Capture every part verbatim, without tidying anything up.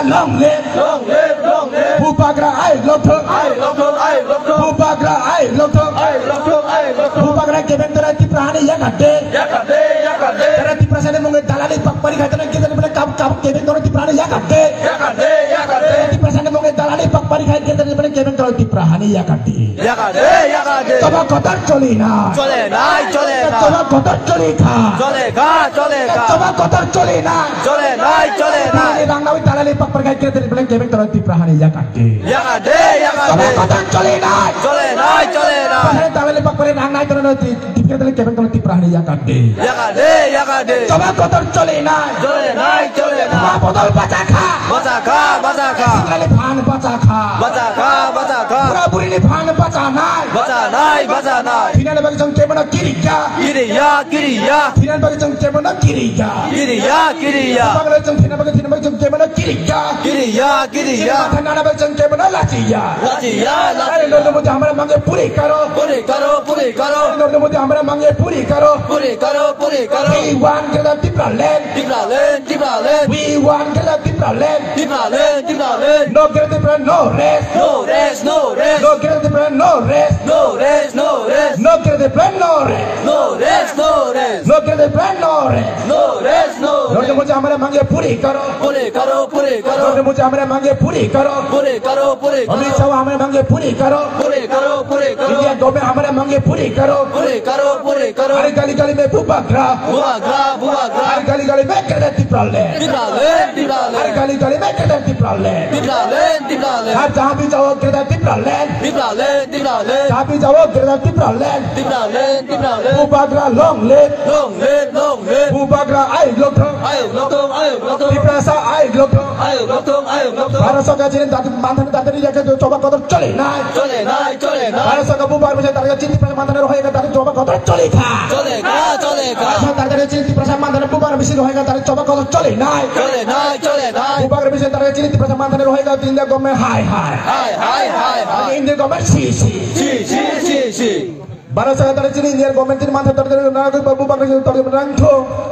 Long live! Long live! Long live! Bubagra ayuk lokthok! Ayuk lokthok! Ayuk lokthok! Bubagra ayuk lokthok! Ayuk lokthok! Ayuk lokthok! Bubagra kebeng tara Tipra hani yakar de! Yakar de! Yakar de! Tara Tiprasa ni mungwi dalali pakpari khai tara kebeng tara kab kab kebeng tara Tipra hani yakar de! Yakar de! Yakar de! Tiprasa ni mungwi dalali pakpari khai tara kebeng tara Tipra hani yakar de! Yakar de, yakar de. Choba kotor choli na. Chole nai, chole nai. Choba kotor choli kha. Chole kha, chole kha. Choba kotor choli na. Chole nai, chole nai. Rang nawi dalali pakpari khai kebeng tara kebeng tara Tipra hani yakar de. Yakar de, yakar de. Choba kotor choli na. Chole nai, chole nai. Dalali pakpari rang nai tara Tipra tara kebeng tara Tipra hani yakar de. Yakar de, yakar de. Choba kotor choli na. Chole nai, chole nai. Ma bodol bacha kha. Bacha kha, bacha kha. Singali phan bacha kha. Bacha kha, bacha kha. Bura buri ni phan bacha nai. Bacha nai, bacha nai. Thina na bagwi chwng kebono kiri ya. Kiri ya, kiri ya. Thina na bagwi chwng kebono kiri ya. Kiri ya, kiri ya. Bagwi chwng thina bagwi thina bagwi chwng kebono kiri ya. Kiri ya, kiri ya. Thina na bagwi chwng kebono lachi ya. Lachi ya, lachi ya. Narendra Modi hamara mange puri karo. Puri karo, puri karo. Narendra Modi hamara mange puri karo. Puri karo, puri karo. We want Greater Tipraland. Tipraland, Tipraland. We want Greater Tipraland. Tipraland, Tipraland. No Greater Tipraland, no rest. No rest, no rest. No Greater Tipraland, no rest. No rest, no rest. No Greater Tipraland, no rest. No rest, no rest. No Greater Tipraland, no rest. No rest, no rest. Narendra Modi hamara mange puri karo. Puri karo, puri karo. Narendra Modi hamara mange puri karo. Puri karo, puri karo. Amit Shah hamara mange puri karo. Puri karo, puri karo. India government hamara mange puri karo. Puri karo, puri karo. Are gali gali mein Bubagra. Bubagra, Bubagra. Are gali gali mein Greater Tipraland. Tipraland, Tipraland. Are gali gali mein Greater Tipraland. Tipraland, Tipraland. Aap jahan bhi jao Greater Tipraland. Tipraland, Tipraland. Jahan bhi jao Greater Tipraland. Tipraland, Tipraland. Bubagra long live. Long live, long live. Bubagra ayuk lokthok. Ayuk lokthok, ayuk lokthok. Tiprasa ayuk lokthok. Ayuk lokthok, ayuk lokthok. Bharat Sarkar chini dati manthani dati ni yakhe choba kotor choli nai. Chole nai, chole nai. Bharat Sarkar Bubagra bisi targa chini Tiprasa manthani rohoi ka dati choba kotor choli kha. Chole kha, chole kha. Bharat Sarkar targa chini Tiprasa manthani Bubagra bisi rohoi ka dati choba kotor choli nai. Chole nai, chole nai. Bubagra bisi targa chini Tiprasa manthani rohoi ka India government hai hai. Hai hai, hai hai. India government si si. Si si, si si. Bharat Sarkar tara chini India government tini mantha tara tara na ko Bubagra tara tara nang tho.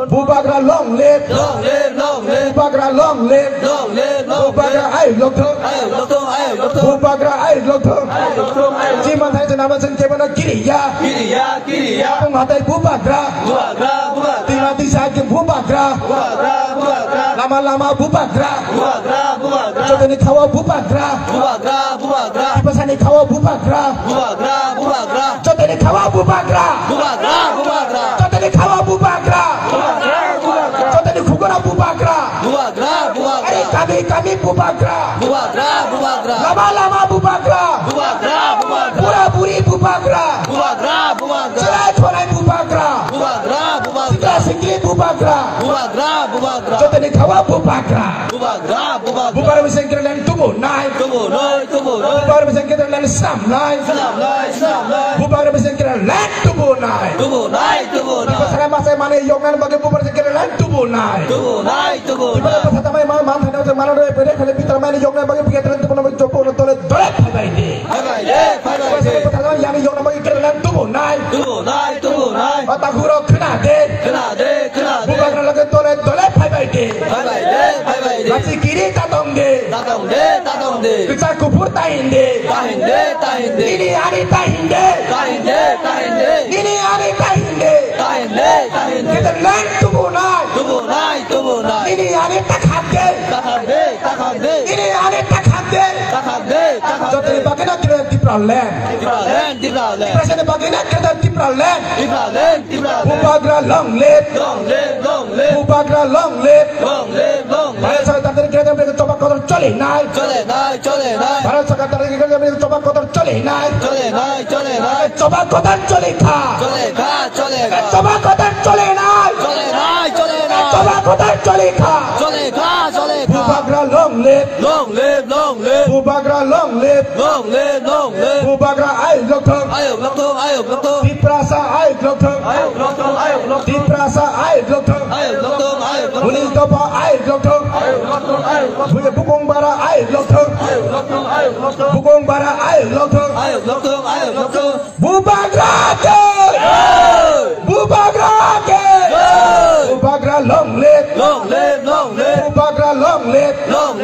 Bubagra long live. Long live, long live. Bubagra long live. Long live, long live. Bubagra ayuk lokthok. Ayuk lokthok, ayuk lokthok. Bubagra ayuk lokthok. Ayuk lokthok, ayuk lokthok. Chini mantha tara na chini kebono kiri ya. Kiri ya, kiri ya. Tung hatai Bubagra. Bubagra, Bubagra. Tima tisa ke Bubagra. Bubagra, Bubagra. Lama lama Bubagra. Bubagra, Bubagra. Jotoni khawa Bubagra. Bubagra, Bubagra. Tiprasani khawa Bubagra. Bubagra, Bubagra. Jotoni khawa Bubagra. Bubagra, Bubagra. Jotoni khawa Bubagra. Bubagra, Bubagra. Jotoni khukuna Bubagra. Bubagra, Bubagra. Are kami kami Bubagra. Bubagra, Bubagra. Lama lama Bubagra. Bubagra, Bubagra. Bura buri Bubagra. Bubagra, Bubagra. Chwrai chwrai Bubagra. Bubagra, Bubagra. Sikla sikli Bubagra. Bubagra, Bubagra. Jotoni khawa Bubagra. Bubagra, Bubagra. Bubagra bising kira nang tubu nai. Tubu nai, tubu nai. Bubagra bising kira nang sam nai. Sam nai, sam nai. Bubagra bising kira nang tubu nai. Tubu nai, tubu nai. Tiprasa masai mane yoknan bagi Bubagra bising kira nang tubu nai. Tubu nai, tubu nai. Tiprasa tamai ma man thana mano re pere khale bitar mane yoknan bagi bigat tubu nai jopo tole dole phai bai de. Phai bai de, phai bai de. Tiprasa yang yoknan bagi kira nang tubu nai. Tubu nai, tubu nai. Otak huro khna de. Khna de, khna de. Bubagra lage dole dole phai bai de. Phai bai de, phai bai de. Lasi kiri tatong de. Tatong de, tatong de. Kisa kuphur tahin de. Tahin de, tahin de. Nini ani tahin de. Tahin de, tahin de. Nini ani tahin de. Tahin de, tahin de. Kita land tubu nai. Tubu nai, tubu nai. Nini ani takham de. Takham de, takham de. Nini ani takham de. Takham de, takham de. Jotoni bagina kira Tipraland. Tipraland, Tipraland. Tiprasani bagina kira Tipraland. Tipraland. Bubagra long live. Long live, long live. Bubagra long live. Long live, long live. Bharat Sarkar target kira jam choba kotor choli nai. Chole nai, chole nai. Bharat Sarkar target kira jam choba kotor choli nai. Chole nai, chole nai. Choba kotor choli kha. Chole kha, chole kha. Choba kotor choli nai. Chole nai, chole nai. Choba kotor choli kha. Chole kha, chole kha. Bubagra long live. Long live, long live. Bubagra long live. Long live, long live. Bubagra ayuk lokthok. Ayuk lokthok, ayuk lokthok. Tiprasa ayuk lokthok. Ayuk lokthok, ayuk lokthok. Tiprasa ayuk lokthok. Ayuk lokthok, ayuk lokthok. Police dopha ayuk lokthok. Ayuk lokthok, ayuk lokthok. Bukung bara ayuk lokthok. Ayuk lokthok, ayuk lokthok. Bukung bara ayuk lokthok. Ayuk lokthok, ayuk lokthok. Bubagra ke! Jai! Bubagra ke! Jai! Bubagra long live! Long live, long live! Bubagra long live! Long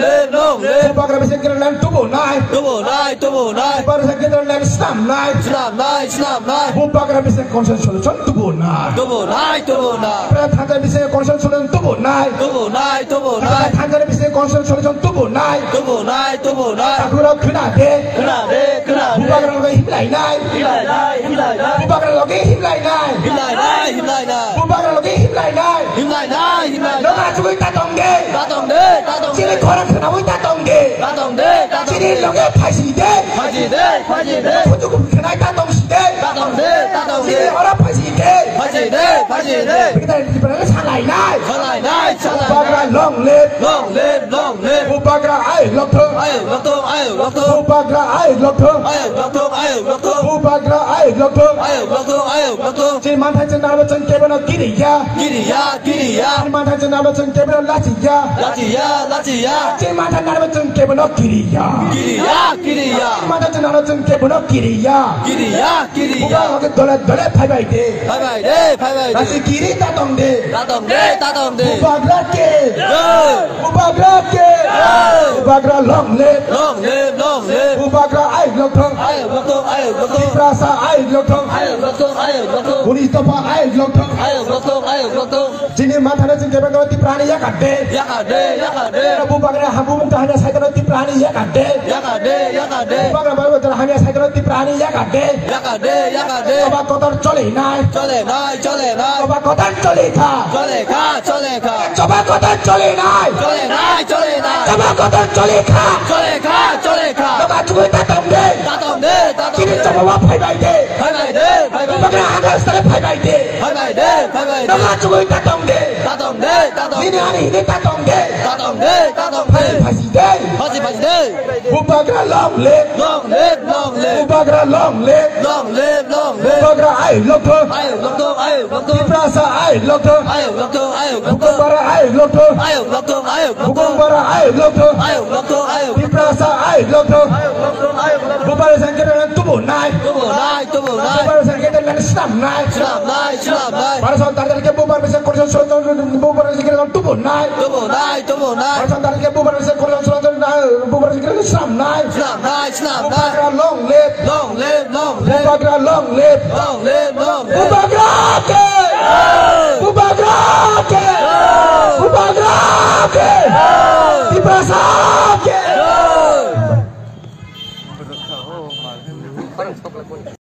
Tubunai. Tubunai, tubunai. Bubagra Central Line snamnai. Snamnai, snamnai. Bubagra bising constitution solution tubunai. Tubunai, tubunai. Bubagra thansa bising constitution solution tubunai. Tubunai, tubunai. Bubagra thansa bising constitution solution tubunai. Tubunai, tubunai. Takhurok khna de. Khna de, khna de. Bubagra loge himlainai. Himlainai, himlainai. Bubagra loge himlainai. Himlainai, himlainai. Bubagra loge himlainai. Himlainai, himlainai. Noga chugui tatong de. Tatong de, tatong de. Chini khorang khnaui tatong de. Tatong de, tatong de. Chini loge phaisi de. Phaisi de, phaisi de. Khutuk khnai tatong si de. Tatong de, tatong de. Chini ora phaisi de. Phaisi de, phaisi de. Bikita Tripura salainai. Salainai, salainai. Bubagra long live. Long live, long live. Bubagra ai lokthong. Ai lokthong, ai lokthong. Bubagra ai lokthong. Ai lokthong, ai lokthong. Bubagra ai lokthong. Ai lokthong, ai lokthong. Chini manthai chwng narwkhe chwng kebono kiriya. Kiriya, kiriya. Chini manthai chwng narwkhe chwng kebono lachiya. Lachiya, lachiya. Chini manthai narwkhe chwng kebono kiriya. Kiriya, kiriya. Chini manthai chwng narwkhe chwng kebono kiriya. Kiriya, kiriya. Bubagra loge dole dole phaibai de. Phaibai de, phaibai de. Rasi kiri tatong de. Tatong de, tatong de. Bubagra ke. Jai. Bubagra ke. Jai. Bubagra long live. Long live, long live. Bubagra ai lokthong. Ai lokthong, ai lokthong. Tiprasa ai lokthong. Ai lokthong, ai lokthong. Uni topa ai lokthong. Ai lokthong, ai lokthong. Chini manthano chwng kebengkha Tiprani yakar de. Yakar de, yakar de. Bubagra habu mungta hanya saitano Tiprani yakar de. Yakar de, yakar de. Bubagra babu tara hanya saitano Tiprani yakar de. Yakar de, yakar de. Choba kotor chole nai. Chole nai, chole nai. Choba kotor chole kha. Chole kha, chole kha. Choba kotor chole nai. Chole nai, chole nai. Choba kotor chole kha. Chole kha, chole kha. Noga chugui tatong de. Tatong de, tatong de. Chini choba wa phaibai de. Phaibai de, phaibai de. Bubagra hagra stare phaibai de. Phaibai de, phaibai de. Noga chugui tatong de. Tatong de, tatong de. Nini ani hini tatong de. Tatong de, tatong de. Phasi phasi de. Phasi phasi de. Bubagra long live. Long live, long live. Bubagra long live. Long live, long live. Bubagra ai lokthong. Ai lokthong, ai lokthong. Tiprasa ai lokthong. Ai lokthong, ai lokthong. Bubagra ai lokthong. Ai lokthong, ai lokthong. Bubagra ai lokthong. Ai lokthong, ai lokthong. Tiprasa ai lokthong. Ai lokthong, ai lokthong. Bubagra sengkere tubunai. Tubunai, tubunai. Bubagra sengkere snamnai. Snamnai, snamnai. Para son tarder ke bubagra sengkere bubagra sengkere tubunai. Tubunai, tubunai. Para son tarder ke bubagra sengkere bubagra sengkere snamnai. Snamnai, snamnai. Bubagra long live. Long live, long live. Bubagra long live. Long live, long live.